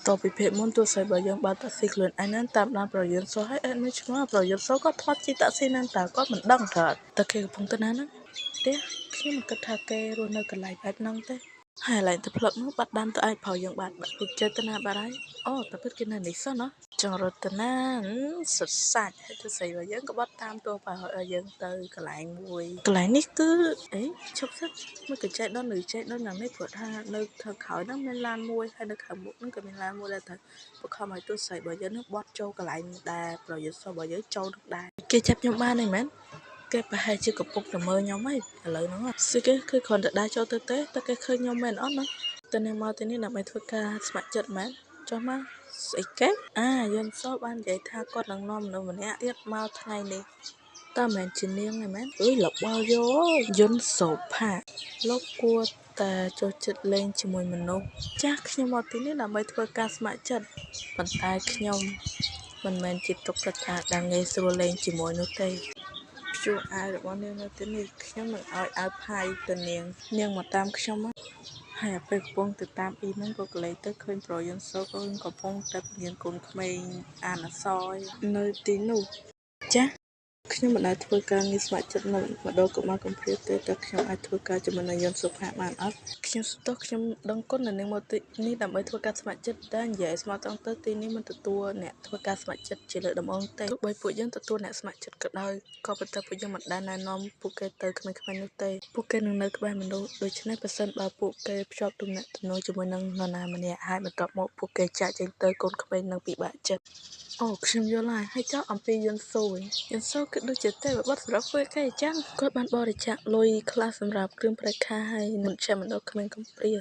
តពីភាគមុនទោះស្រីបើយើងបើកតាក់ស៊ីខ្លួនឯងហ្នឹងតាមដានប្រយុទ្ធសូហើយអេតមិនឆ្ងល់ប្រយុទ្ធសូគាត់ធ្លាប់ជិះតាក់ស៊ីហ្នឹងតើគាត់មិនដឹងតើតើគេកំពុងទៅណាហ្នឹងផ្ទះខ្ញុំមិនគិតថាគេរស់នៅកន្លែងបែបហ្នឹងទេហើយឥឡូវទៅផ្លឹកនោះបាត់ដាំទៅឯងប្រយើងបាត់បាត់ពុកចេតនាបាត់ហើយអូតែពិតគេនៅនេះសិនណាចង់រត់ទៅណាសុទ្ធសាច់ហើយទៅស្រីរបស់យើងក៏បាត់តាមតួបើឲ្យយើងទៅកន្លែងមួយកន្លែងនេះគឺអេឈប់សិនមកក៏ចេះដល់ឬចេះដល់យ៉ាងនេះព្រោះថានៅខាងក្រោយហ្នឹងមានឡានមួយហើយនៅខាងមុខហ្នឹងក៏មានឡានមួយដែរទៅបខំឲ្យទូស្រីរបស់យើងហ្នឹងបត់ចូលកន្លែងដែលប្រយុទ្ធរបស់យើងចូលនឹងដែរគេចាប់ខ្ញុំបានហ្នឹងមែនគេប្រហែលជាកំពុងតែមើលខ្ញុំហើយឥឡូវហ្នឹងស្អីគេគឺគ្រាន់តែដើរចូលទៅទេតែគេឃើញខ្ញុំមែនអត់ណាតែនឹងមកទីនេះដើម្បីធ្វើការស្ម័គ្រចិត្តមែនចុះមកស្អីគេអាយិនសូបាននិយាយថាគាត់នឹងនាំមនុស្សម្នាក់ទៀតមកថ្ងៃនេះតើមិនជានាងទេមែនអើយលបល់យោយុនសូផាលោកគួរតែចូលចិត្តលេងជាមួយមនុស្សចាស់ខ្ញុំមកទីនេះដើម្បីធ្វើការស្ម័គ្រចិត្តប៉ុន្តែខ្ញុំមិនមែនជាតុក្កតាដែលងាយស្រួលលេងជាមួយនោះទេព្យួរអាវរបស់នាងនៅទីនេះខ្ញុំនឹងឲ្យអាវផាយទៅនាងនាងមកតាមខ្ញុំហើយអាពេលកំពុងទៅតាមអ៊ីហ្នឹងក៏កលេចទៅឃើញប្រូយុនសូក៏កំពុងតែពលានកូនក្មេងអានអក្សរនៅទីនោះចាស់ខ្ញុំមិនដែលធ្វើការងារស្ម័គ្រចិត្តនៅម្ដងកុមារកំព្រាទេតែខ្ញុំអាចធ្វើការជាមួយនឹងយុនសុផាបានអត់ខ្ញុំស្ទោះខ្ញុំដឹងគុណនៅនឹងមកទីនេះដើម្បីធ្វើការស្ម័គ្រចិត្តតែនិយាយស្មោះត្រង់ទៅទីនេះមិនទទួលអ្នកធ្វើការស្ម័គ្រចិត្តជាលើកដំបូងទេទោះបីពួកយើងទទួលអ្នកស្ម័គ្រចិត្តក៏ដោយក៏ប៉ុន្តែពួកយើងមិនដែលណែនាំពួកគេទៅក្មេងៗនោះទេពួកគេនឹងនៅក្បែរមនុស្សដូច្នេះប្រសិនបើពួកគេភ្ជាប់ទំនាក់ទំនងជាមួយនឹងនរណាម្នាក់ហើយបន្ទាប់មកពួកគេចាកចេញទៅកូនក្មេងនឹងពិបាកចិត្តអូខ្ញុំយល់ហើយហើយចោះអំពីយុនសូវិញយុនសូគឺដូចជាទេវបុត្រសម្រាប់ពួកគេអញ្ចឹងគាត់បានបរិច្ចាគលុយខ្លះសម្រាប់គ្រឿងប្រេខាហើយមជ្ឈមណ្ឌលក្មេងកំព្រា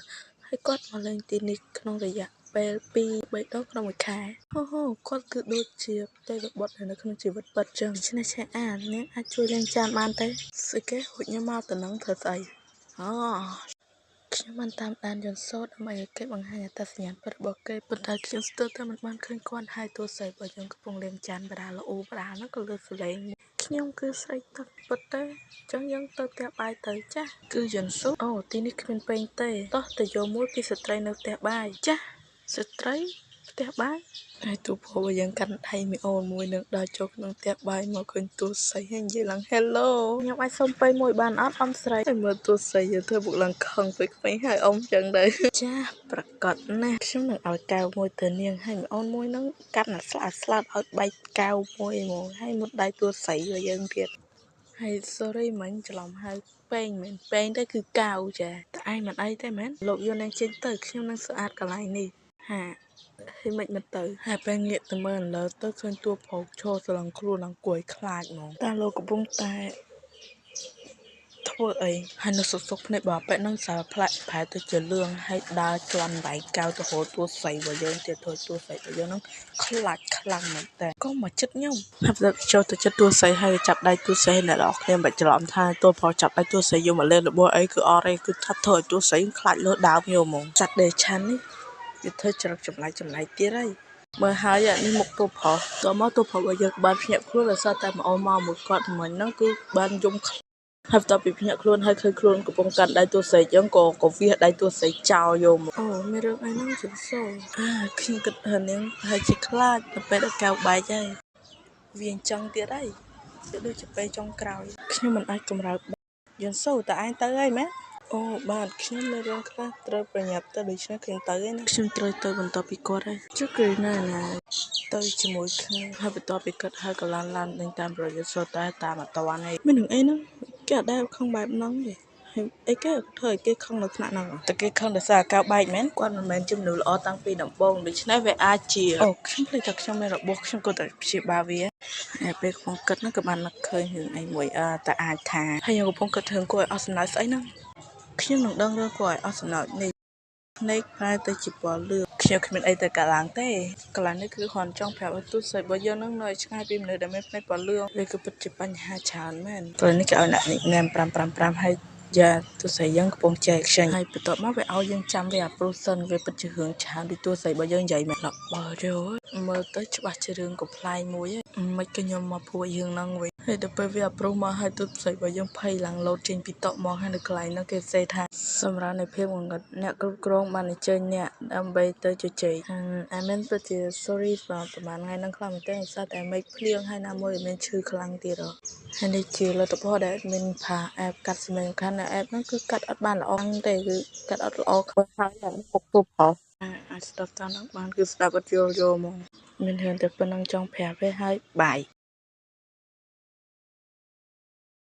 ហើយគាត់មកលេងទីនេះក្នុងរយៈពេល2 3ដងក្នុងមួយខែហូហូគាត់គឺដូចជាទេវបុត្រនៅក្នុងជីវិតពិតចឹងដូច្នេះឆេអានាងអាចជួយលាងចានបានទេស្អីគេហួចខ្ញុំមកតំណឹងធ្វើស្អីអូខ្ញុំបានតាមដានយន្តសូដើម្បីឲ្យគេបង្ហាញអត្តសញ្ញាណពិតរបស់គេប៉ុន្តែខ្ញុំស្ទើរតែមិនបានឃើញគាត់ហើយទោះស្រីរបស់យើងកំពុងលាងចានបដាល្អបដាហ្នឹងក៏លើសលេងខ្ញុំគឺស្រីទឹកពិតទេអញ្ចឹងយើងទៅផ្ទះបាយទៅចាស់គឺយន្តសូអូទីនេះគ្មានពេងទេតោះទៅយកមួយពីស្ត្រីនៅផ្ទះបាយចាស់ស្ត្រីផ្ទះបាយហើយទូព្រោះយើងកាន់ដៃមីអូនមួយនឹងដល់ចូលក្នុងផ្ទះបាយមកឃើញទូស្រីហើយនិយាយឡើង Hello ខ្ញុំអាចសុំពេមួយបានអត់អំស្រីហើយមើលទូស្រីយើងធ្វើបុកឡើងខឹងពេកពេកហើយអ៊ំចឹងដែរចាប្រកាសណាស់ខ្ញុំនឹងឲ្យកែវមួយទៅនាងហើយមីអូនមួយនឹងកាន់អាស្លាស្លាតឲ្យបែកកែវមួយហ្មងហើយមុតដៃទូស្រីរបស់យើងទៀតហើយ sorry មិញច្រឡំហៅពេងមិនពេងទេគឺកៅចាតែឯងមិនអីទេមែនលោកយកនាងចេញទៅខ្ញុំនឹងស្អាតកន្លែងនេះហាហើយមិនមិនទៅហើយពេលងាកទៅមើលឥឡូវទៅឃើញតួប្រុសឈរស្រឡងខ្លួនឡើងគួរឲ្យខ្លាចហ្មងតាលោកកំពុងតែធ្វើអីហើយនៅសុកសុកភ្នែកបើប៉ែនឹងសារផ្លាក់ប្រែទៅជាលឿងហើយដើរជន់ដៃកៅទៅរកតួស្រីរបស់យើងទៀតធ្វើតួស្រីរបស់យើងនឹងខ្លាចខ្លាំងមែនតើក៏មកចិត្តខ្ញុំហើយទៅចូលទៅចិត្តតួស្រីហើយចាប់ដៃតួស្រីអ្នកនរគ្នាមិនច្រឡំថាតួប្រុសចាប់ដៃតួស្រីយកមកលេងរបស់អីគឺអត់ទេគឺថាធ្វើឲ្យតួស្រីខ្លាចលើដើមយកហ្មងសត្វដេឆាន់នេះវាធ្វើច្រឹកចម្លែកចម្លែកទៀតហើយមើលហើយនេះមុខតួប្រុសតមកតួប្រុសរបស់យើងបានភ្ញាក់ខ្លួនដោយសារតែម្អូនមកមួយគាត់មិញហ្នឹងគឺបានយំហើយបន្ទាប់ពីភ្ញាក់ខ្លួនហើយឃើញខ្លួនកំពុងកាន់ដៃតួស្រីអញ្ចឹងក៏ក៏វាសដៃតួស្រីចោលយកមកអូមានរឿងអីហ្នឹងជិនសូអាខ្ញុំគិតថានាងប្រហែលជាខ្លាចទៅពេលដល់កៅបែកហើយវាអញ្ចឹងទៀតហើយវាដូចជាពេលចុងក្រោយខ្ញុំមិនអាចកម្រើកយិនសូតើឯងទៅហើយមែនអូបាទខ្ញុំមានរឿងខ្លះត្រូវប្រញាប់ទៅដូច្នេះខ្ញុំទៅឯណាខ្ញុំត្រូវទៅបន្ទាប់ពីគាត់ហើយចុះគឺណាណាទៅជាមួយគ្នាហើយបន្ទាប់ពីគាត់ហើយកឡានឡានដេញតាមប្រយុទ្ធសូតែតាមអត់តាន់ឯងមាននឹងអីហ្នឹងគេអត់ដែលខឹងបែបហ្នឹងទេហើយអីគេធ្វើឲ្យគេខឹងនៅថ្នាក់ហ្នឹងតែគេខឹងដោយសារកៅបែកមែនគាត់មិនមែនជាមនុស្សល្អតាំងពីដំបូងដូច្នេះវាអាចជាអូខ្ញុំភ្លេចថាខ្ញុំមានរបួសខ្ញុំក៏តែព្យាបាលវាហើយពេលកំពុងគិតហ្នឹងក៏បាននឹកឃើញរឿងអីមួយអើតែអាចថាហើយខ្ញុំកំពុងគិតរឿងគួរឲ្យអស់សំណើចស្អីហ្នឹងខ្ញុំនឹងដឹងរឿងគួរឲ្យអស់សំណើចនេះភ្នែកប្រែទៅជាពណ៌លឿងខ្ញុំគ្មានអីទៅកាត់ឡើងទេកន្លែងនេះគឺគ្រាន់ចង់ប្រាប់ឲ្យទូស្រីរបស់យើងនឹងនៅឆ្ងាយពីមនុស្សដែលមានភ្នែកពណ៌លឿងវាគឺពិតជាបញ្ហាច្រើនមែនកន្លែងនេះគេឲ្យអ្នក nickname 555ហើយយ៉ាទូស្រីយើងកំពុងចែកខ្ចីហើយបន្ទាប់មកវាឲ្យយើងចាំវាអាប្រូសិនវាពិតជារឿងច្រើនដូចទូស្រីរបស់យើងនិយាយមែនលបល់យោមើលទៅច្បាស់ជារឿងកំ pl ែងមួយមិនក៏ខ្ញុំមកពួយរឿងហ្នឹងវិញហើយដល់ពេលវាអាប្រូមកហើយទូស្រីរបស់យើងភ័យឡើងលោតចេញពីតុមកហើយនៅកន្លែងហ្នឹងគេសេថា សម្រាប់នៃភាពងងឹតអ្នកគ្រប់គ្រងបានអញ្ជើញអ្នកដើម្បីទៅជជែកអាមែនពិតជា sorry សម្រាប់ប្រហែលថ្ងៃហ្នឹងខ្លាំងមែនទែនដោយសារតែមេឃភ្លៀងហើយណាមួយមានឈឺខ្លាំងទៀតហើយនេះជាលទ្ធផលដែលមានផា app កាត់សម្លេងសំខាន់នៅ app ហ្នឹងគឺកាត់អត់បានល្អទេគឺកាត់អត់ល្អ ហើយពុកទូប្រុស អាចស្ដាប់តាមហ្នឹងបានគឺស្ដាប់អត់យល់យកហ្មងមានរឿងតែប៉ុណ្្នឹងចង់ប្រាប់ទេហើយបាយ។